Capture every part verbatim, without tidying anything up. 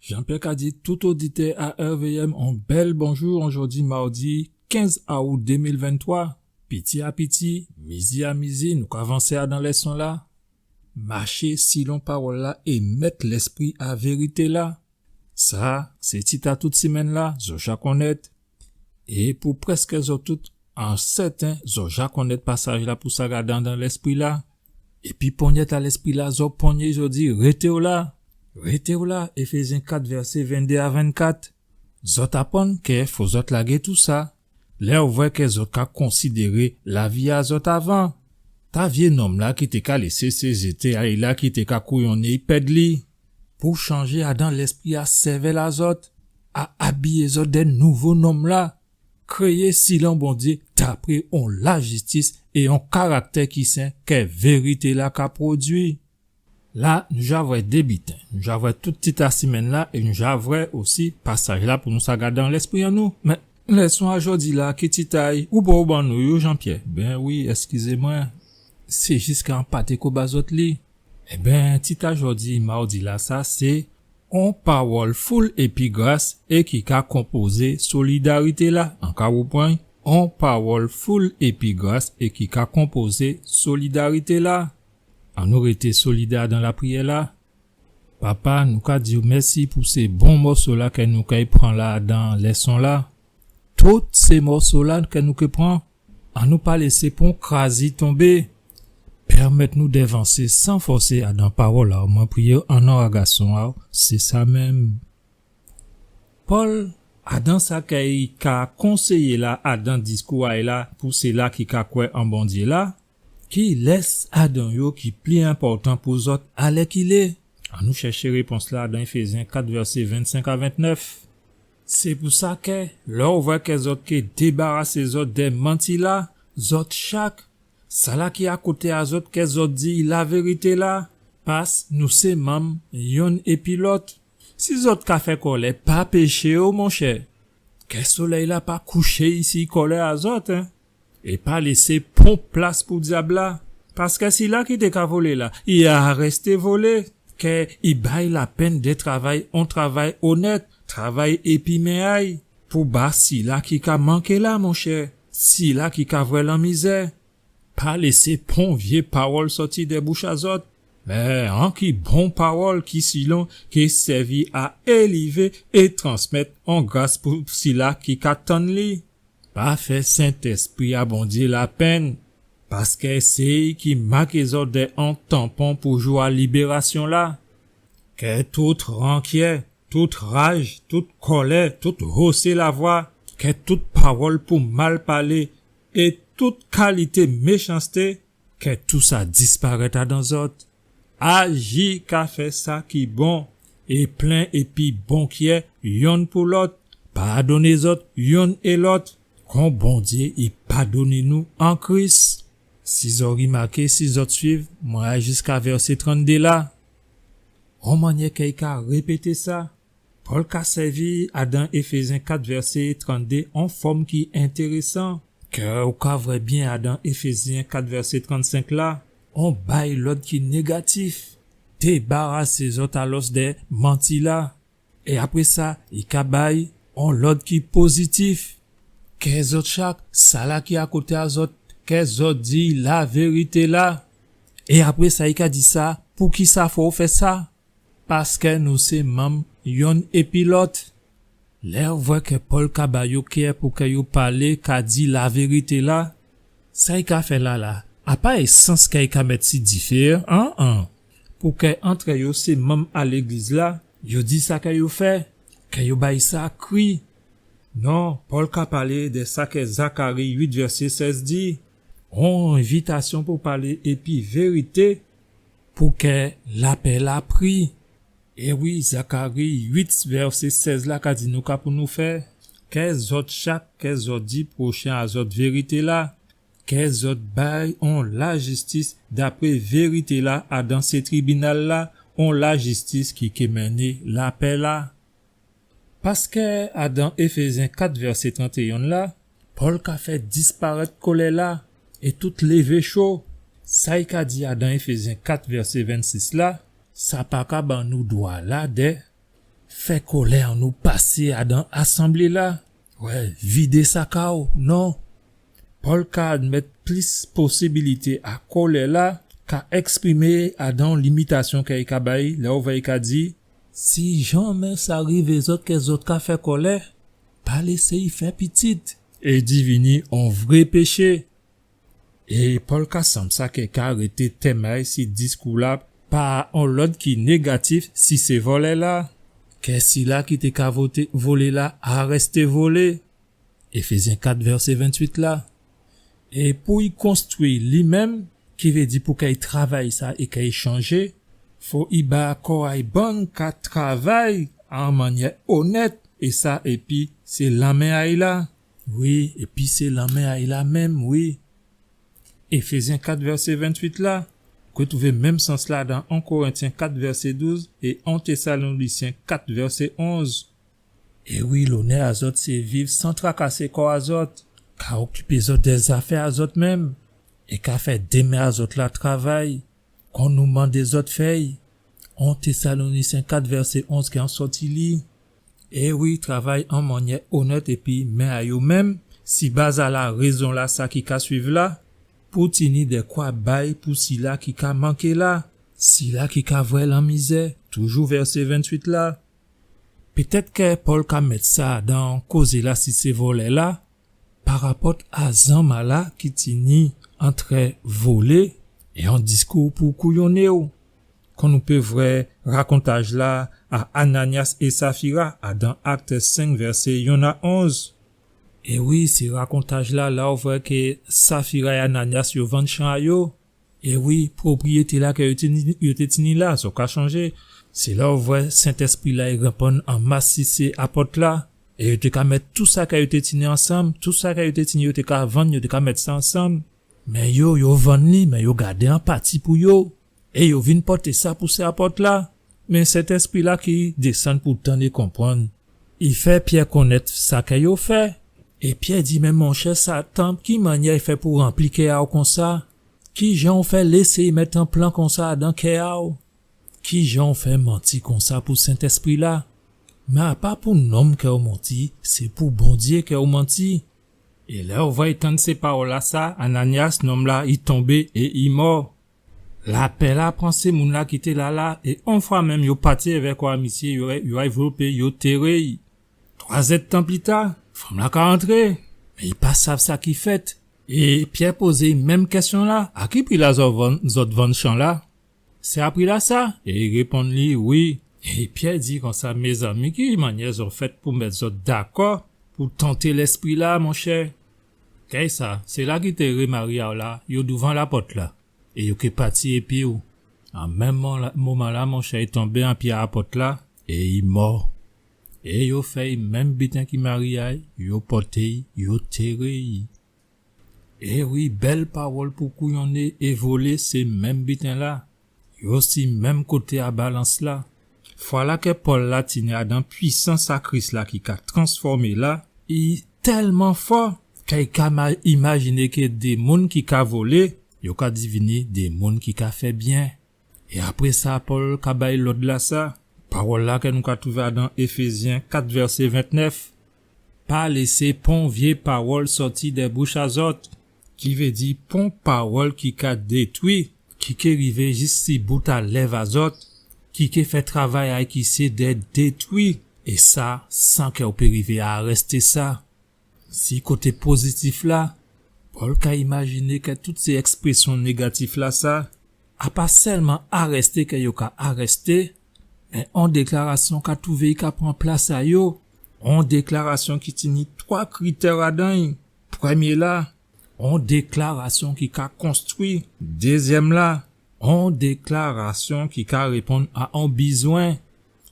Jean-Pierre ka di tout oditè a R V M on bèl bonjou, an jòdi mawdi kenz aou dé mil venntwa. Piti a piti, mizi a mizi, nou ka vansé adan lèson-la. Maché silon pawòl-la é mèt lèspri a vérité-la. Sa, sé tit a tout simenn-la, zò ja konnèt. É pou prèskè zò tout, an sèten, zò ja konnèt pasaj-la pou sa gadé adan lèspri-la. Épi ponyèt a lèspri-la, zò ponyé, zò di, rété ou la. Rété ou la, Éfézyen kat, vèsé venndé a vennkat. Zòt aprann kè fò zòt lagé tousa. Lè ou vwè kè zòt ka konsidéré lavi a zòt avan. Ta vyé nonm-la ki té ka lésé sé zété a'y la ki té ka kouyonné i pèd li. Pou chanjé adan lèspri a sèvèl a zòt, a abiyé zòt dè nouvo nonm-la. Kréyé silon Bondyé dapré on lajistis é on karaktè ki sen kè vérité-la ka pwodui. La, nou ja vwè dé biten. Nou ja vwè tout tit a simenn-la é nou ja vwè osi pasaj-la pou nou sa gadé an lèspri an nou. Mé lèson a jòdi-la, ki tit a'y, ou pa ou ban nou yo, Jean-Pierre? Ben wi, èskizé mwen. Sé jis kè an pa té ko ba zòt li. Ében, tit a jòdi, mawdi-la, sa sé on pawòl foul épi gras é ki ka konpozé solidarité-la. An ka wouprann, on pawòl foul épi gras é ki ka konpozé solidarité-la. Annou rété solidè adan lapriyè-la. Papa, nou ka di'w mèsi pou sé bon mòso-la kè nou kay pran la adan lèson-la. Tout sé mòso-la kè nou ké pran, annou pa lésé pon krazi tonbé. Pèmèt nou dè vansé san fòsé adan pawòl-la. Mwen priyé an non a Gason a'w, sé sa menm. Pòl, adan sa kè i ka konséyé la, adan diskou a'y la, pou sila ki ka kwè an Bondyé la, kilès adan yo ki pli enpòtan pou zòt alèkilé? Annou chèché répons-la adan Éfézyen kat, vèsé vennsenk a ventnèf. Sé pou sa kè, lè ou vwè kè zòt ké débarasé zòt dè manti-la, zòt chak, sala ki akoté a zòt, kè zòt di lavérité-la, pas nou sé manm yonn épi lòt. Si zòt ka fè kòlè, pa péché o, monchè. Kè solèy-la pa kouché si kòlè a zòt, en. É pa lésé pon plas pou dyab-la. Paskè sila ki té ka volé la, i arèsté volé. Kè i bay lapenn dè travay, on travay onèt, travay épi men a'y, pou ba sila ki ka manké la, monchè, sila ki ka vwè lanmizè. Pa lésé pon vyé pawòl sòti dè bouch a zòt, mé anki bon pawòl ki silon, ki sèvi a élivé é transmèt on gras pou sila ki ka tann li. Pa fè Sentèspri a Bondyé lapenn, paskè sé i ki maké zòt dè on tanpon pou jou a libérasyon-la. Kè tout rankyè, tout raj, tout kòlè, tout hosé lavwa, kè tout pawòl pou mal palé, é tout kalité méchansté, kè tousa disparèt adan zòt. Aji ka fè sa ki bon, é plen épi bon kyè yonn pou lòt, padoné zòt yonn é lòt, kon Bondyé i padoné nou an Kris. Si zò rimaké, si zòt swiv, mwen ay jiska vèsé tranndé la. On mannyè kè i ka répété sa. Pòl ka sèvi adan Éfézyen kat vèsé tranndé on fòm ki entérésan, kè ou ka vwè byen adan Éfézyen kat vèsé trannsenk la, on bay lòd ki négatif, débarasé zòt alòs dè manti-la. É apré sa, i ka bay on lòd ki pozitif, kè zòt chak, sala ki akoté a zòt, kè zòt di lavérité-la. É apré sa, i ka di sa, poukisa fò ou fè sa? Paskè nou sé manm yonn épi lòt. Lè ou vwè kè Pòl ka ba yo kè pou kè yo palé, ka di lavérité-la, sa i ka fè la la, a pa ésans kè i ka mèt si difé, an, an. Pou kè antrè yo sé manm a légliz-la, yo di sa kè yo fè, kè yo bay sa kri. Non, Pòl ka palé dè sa kè Zakari uit vèsé sèz di. On envitasyon pou palé épi vérité, pou kè lapè-la pri. É wi, Zakari uit vèsé sèz la ka di nou ka pou nou fè. Kè zòt chak, kè zòt di pwochen a zòt vérité-la. Kè zòt bay on lajistis dapré vérité-la adan sé tribinal-la, on lajistis ki ké mennen lapè-la. Paskè adan Éfézyen kat vèsé trantéyonn la, Pòl ka fè disparèt kòlè-la é tout lévé cho. Sa i ka di adan Éfézyen kat vèsé vennsis la, sa pa ka ban nou dwa-la dè fè kòlè an nou pasé adan asanblé-la. Wè, vidé sak a'w, non. Pòl ka admèt plis posibilité a kòlè-la ka èksprimé adan limitasyon kè i ka bay, lè ou vwè i ka di, si janmè sa rivé zòt kè zòt ka fè kòlè, pa lésé'y fè pitit, é divini on vré péché. É Pòl ka sanm sa kè ka arété tèm a'y si diskou-la pa on lòd ki négatif si sé vòlè-la. Kè sila ki té ka voté, volé la, arèsté volé. Éfézyen kat vèsé ventuit la. É pou i konstwi li menm, ki vé di pou kè i travay sa é kè i chanjé, fo i ba kò a'y bann ka travay an mannyè onèt, é sa épi sé lanmen a'y la. Wi, épi sé lanmen a'y la menm, wi. Éfézyen kat vèsé ventuit la, ou ké twouvé menm sans-la dan en Korentyen kat vèsé douz é en Tésalonisyen kat vèsé onz. É wi, lonè a zòt sé viv san trakasé kò a zòt, ka okipé zòt dè zafè a zòt menm, é ka fè dé men a zòt la travay, kon nou mandé zòt fè'y. En Tésalonisyen kat vèsé onz kè an sòti li. É wi, travay an mannyè onèt épi men a yo menm, si baz a la rézon-la sa ki ka suiv la, pou tini dèkwa bay pou sila ki ka manké la, sila ki ka vwè lanmizè, toujou vèsé ventuit la. Pétèt kè Pòl ka mèt sa dan kozé-la si sé vòlè-la, parapòt a zanma-la ki tini antrè volé é on diskou pou kouyonné'w. Kon nou pé vwè rakontaj-la a Ananyas é Safira adan Akt senk vèsé yonn a onz. É wi, sé rakontaj-la, la ou vwè kè Safira é Ananyas yo vann chan a yo. É wi, pwopriyété-la kè yo té ni, yo té tini la, sa ka chanjé. Sé la ou vwè Sentèspri-la i répann an mas si sé apòt-la. É yo té ka mèt tou sa kè yo té tini ansanm, tou sa kè yo té tini yo té ka vann, yo té ka mèt sa ansanm. Men yo, yo vann li, men yo gadé an pati pou yo. É yo vin pòté sa pou sé apòt-la. Men Sentèspri-la ki désann pou tann é konprann, i fè Pyè konnèt sa kè yo fè. É Pyè di, men monchè, Satan, ki mannyè i fè pou ranpli kè a'w konsa? Kijan ou fè lésé'y mèt on plan konsa adan kè a'w? Kijan ou fè manti konsa pou Sentèspri-la? Men a pa pou nonm kè ou manti, sé pou Bondyé kè ou manti. É lè ou vwè i tann sé pawòl-lasa, Ananyas, nonm-la, i tonbé é i mò. Lapè-la pran sé moun-la ki té la la, é onfwamenm yo pati avè kò a misyé, yo, yo anvlopé, yo téré'y. Twa zèdtan pli ta, fanm-la ka antré, men i pa sav sa ki fèt. É Pyè pozé'y menm kèsyon-la, a ki pri-la zòt vann, zòt vann chan-la? Sé a pri-lasa? É i réponn li, wi. É Pyè di konsa, mézanmi, ki mannyè zòt fèt pou mèt zòt dakò pou tanté Lèspri-la, monchè? Kay sa, séla ki té ré mari a'w la, yo douvan lapòt-la, é yo ké pati épi'w. An menm mo-, moman-la, monchè, i tonbé an pyé a lapòt-la, é i mò. É yo fè'y menm biten ki mari a'y, yo pòté'y, yo téré'y. É wi, bèl pawòl pou kouyonné é volé, sé menm biten-la. Yo si menm koté a balans-la. Fwa-la kè Pòl-la tini adan pwisans a Kris-la ki ka transfòmé la, i tèlman fò, kè i ka ma-, imajiné kè dé moun ki ka volé, yo ka divini dé moun ki ka fè byen. É apré sa, Pòl ka bay lòd-lasa, pawòl-la kè nou ka twouvé adan Éfézyen kat vèsé ventnèf. Pa lésé pon vyé pawòl sòti dè bouch a zòt, ki vé di pon pawòl ki ka détwi, ki ké rivé jis si bout a lèv a zòt, ki ké fè travay a'y ki sé dè détwi, é sa, san kè ou pé rivé a arèsté sa. Si koté pozitif-la, Pòl ka imajiné kè tout sé èksprésyon négatif-lasa, a pa sèlman arèsté kè yo ka arèsté, men on déklarasyon ka twouvé i ka pran plas a yo, on déklarasyon ki tini twa kritè adan'y. Prèmyé-la, on déklarasyon ki ka konstwi. Dézyèm-la, on déklarasyon ki ka réponn a on bizwen.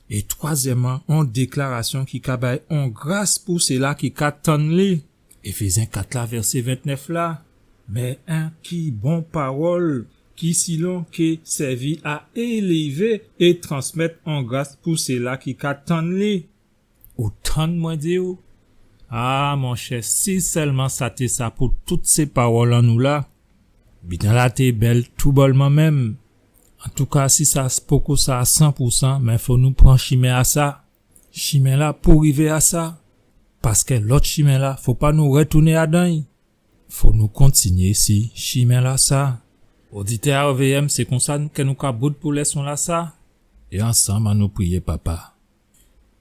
É twazyèmman, on déklarasyon ki ka bay on gras pou séla ki ka tann li. Éfézyen kat la, vèsé ventnèf la. Mé enki bon pawòl ki silon ké sèvi a élivé é transmèt on gras pou séla ki ka tann li. Ou tann mwen di'w? A, monchè, si sèlman sa té sa pou tout sé pawòl an nou la, biten la té bèl toubòlman menm. Antouka, si sa poko sa a san pou san, mé fò nou pran chimen a sa. chimen-la pou rivé a sa. Paskè lòt chimen-la, fò pa nou rètouné adan'y. Fò nou kontinyé si chimen-lasa. Oditè A V M, sé konsa kè nou ka bout pou lèson-lasa. É ansanm, annou priyé, Papa.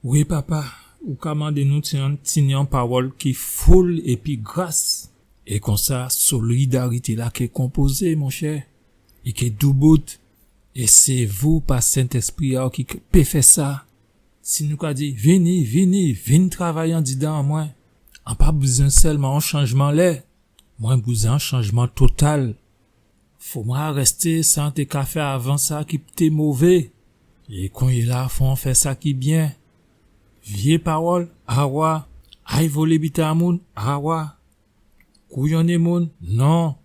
Wi, Papa, ou ka mandé nou tini on, tini on pawòl ki foul épi gras. É konsa, solidarité-la ké konpozé, monchè. I ké doubout. É sé vou, pa Sentèspri a'w, ki k-, pé fè sa. Si nou ka di, vini, vini, vin travay andidan an mwen. An pa bizwen sèlman on chanjman lè. Mwen bizwen on chanjman total. Fò mwen arèsté sa an té ka fè avan sa ki té mové. É konyéla, fò an fè sa ki byen. Vyé pawòl, awa. Ay volé biten a moun, awa. Kouyonné moun, non.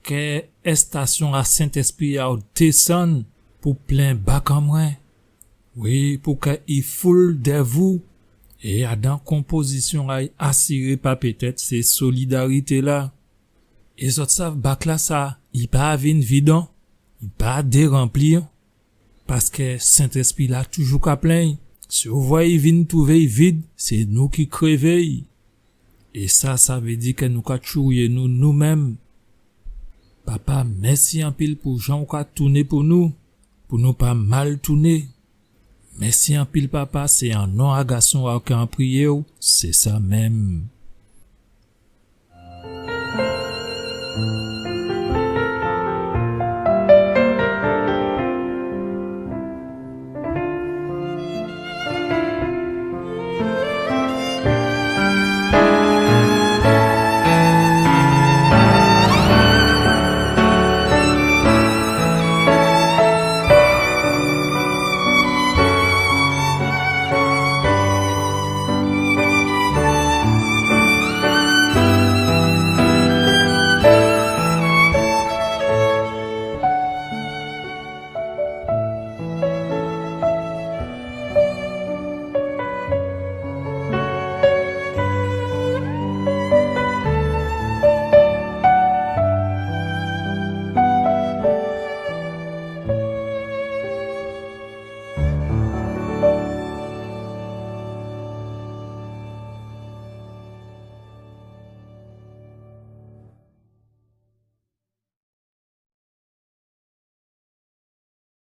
Kè èstasyon a Sentèspri a'w désann pou plen bak an mwen. Wi, pou kè i foul dè vou. É adan konpozisyon a'y, asiré pa pétèt, sé solidarité-la. É zòt sav, bak-lasa, i pa vin vid, non. I pa déranpli, non. Paskè Sentèspri-la toujou ka plen'y. Si ou vwè i vin touvé'y vid, sé nou ki krévé'y. É sa, sa vé di kè nou ka tchouyé nou, nou menm. Papa, mèsi anpil pou jan ou ka touné pou nou, pou nou pa mal touné. Mèsi anpil, Papa, sé an non a Gason a'w kè an priyé'w, sé sa menm.